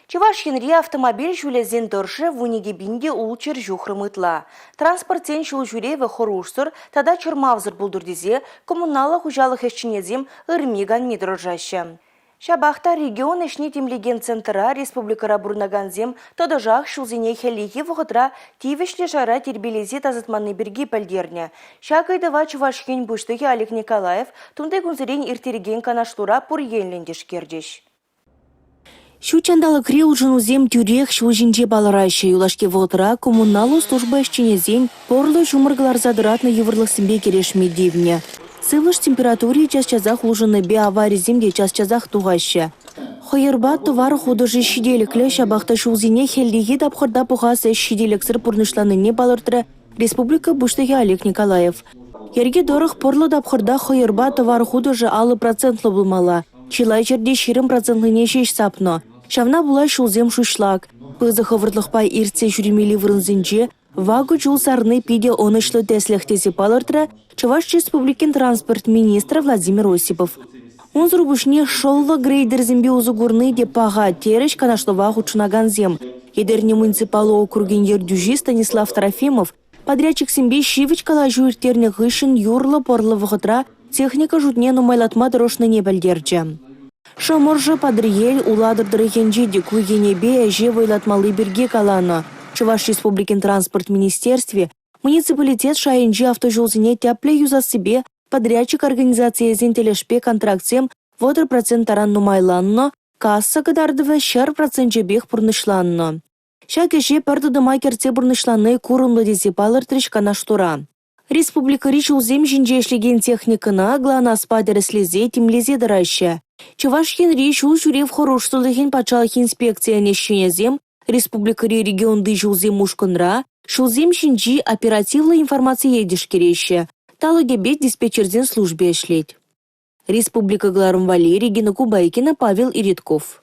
Чӑваш Енри автомобиль ҫулӗсен тӑршшӗ 12 пин те 600 ҫухрӑм ытла. Транспортсен ҫул ҫӳревӗ хӑрушсӑр тата чӑрмавсӑр пултӑр тесе коммуналлӑ хуҫалӑх ӗҫченӗсем ырми-канми тӑрӑшаҫҫӗ. Ҫапах та регион ӗҫне тимлекен центра республикӑра пурӑнакансем тӑтӑшах ҫулсене хӗллехи вӑхӑтра тивӗҫлӗ шайра тирпейлесе тасатманни пирки пӗлтернӗ. Ҫак ыйтӑва Чӑваш Ен Пуҫлӑхӗ Олег Николаев тунти кунсерен ирттерекен канашлура пур енлӗн тишкерчӗҫ. Ҫут ҫанталӑкри улшӑнусем тӳрех ҫул ҫинче палӑраҫҫӗ. Юлашки вӑхӑтра коммуналлӑ служба ӗҫченӗсен пӑрлӑ ҫумӑр кӑларса тӑратнӑ йывӑрлӑхсемпе кӗрешме тивнӗ. Сывлӑш температури час-часах улшӑннипе аварисем те час-часах тухаҫҫӗ. Хӑйӑрпа тӑвар хутӑшӗ ҫителӗклӗ, ҫапах та ҫулсене хӗллехи тапхӑрта пӑхас ӗҫ ҫителӗксӗр пурнӑҫланнине палӑртрӗ республика Пуҫлӑхӗ Олег Николаев. Йӗрке тӑрӑх пӑрлӑ тапхӑрта хӑйӑрпа тӑвар хутӑшӗ 50 процентлӑ пулмалла. Чылай ҫӗрте 20 процентлине ҫеҫ сапнӑ. Ҫавна пула ҫулсем шуҫлак. Пысӑк хӑвӑртлӑхпа иртсе ҫӳремелли вырӑнсенче вакӑ чул сарни питӗ ӑнӑҫлӑ тӗслӗх тесе палӑртрӗ Чӑваш Республикин транспорт министрӗ Владимир Осипов. Унсӑр пуҫне шӑллӑ грейдерсемпе усӑ курни те паха терӗҫ канашлӑва хутшӑнакансем. Етӗрне муниципаллӑ округӗн ертӳҫи Станислав Трофимов подрядчиксемпе ҫивӗч калаҫу ирттернӗ хыҫҫӑн юрлӑ-пӑрлӑ вӑхӑтра техника шутне нумайлатма тӑрӑшнине пӗлтерчӗ. Шӑмӑршӑ, Патӑрьел, Улатӑр тӑрӑхӗнче те ку енӗпе ӗҫе вӑйлатмалли пирки каланӑ. Чӑваш Республикин транспорт министерстви муниципалитет шайӗнчи автоҫулсене тӗплӗ юсассипе подрядчик организацийӗсен тӗлӗшпе контрактсем 30 процент таран нумайланнӑ, касса кӑтартӑвӗ 100 проценчӗпех пурнӑҫланнӑ. Ҫак ӗҫе пӗр тытӑма кӗртсе пурнӑҫлани курӑмлӑ тесе палӑртрӗҫ канашлура. Республикӑри ҫулсем ҫинче ӗҫлекен техникӑна ГЛОНАССпа тӗрӗслесе, тимлесе тӑраҫҫӗ. Чӑваш Енри ҫул ҫӳрев хӑрушсӑрлӑхӗн патшалӑх инспекцийӗн ӗҫченӗсем республикӑри регионти ҫулсем ушкӑнра ҫулсем ҫинчи оперативлӑ информацие тишкереҫҫӗ. Талӑкӗпе диспетчерсен служби ӗҫлет. Республика кӑларӑм валли Регина Кубайкина, Павел Иритков.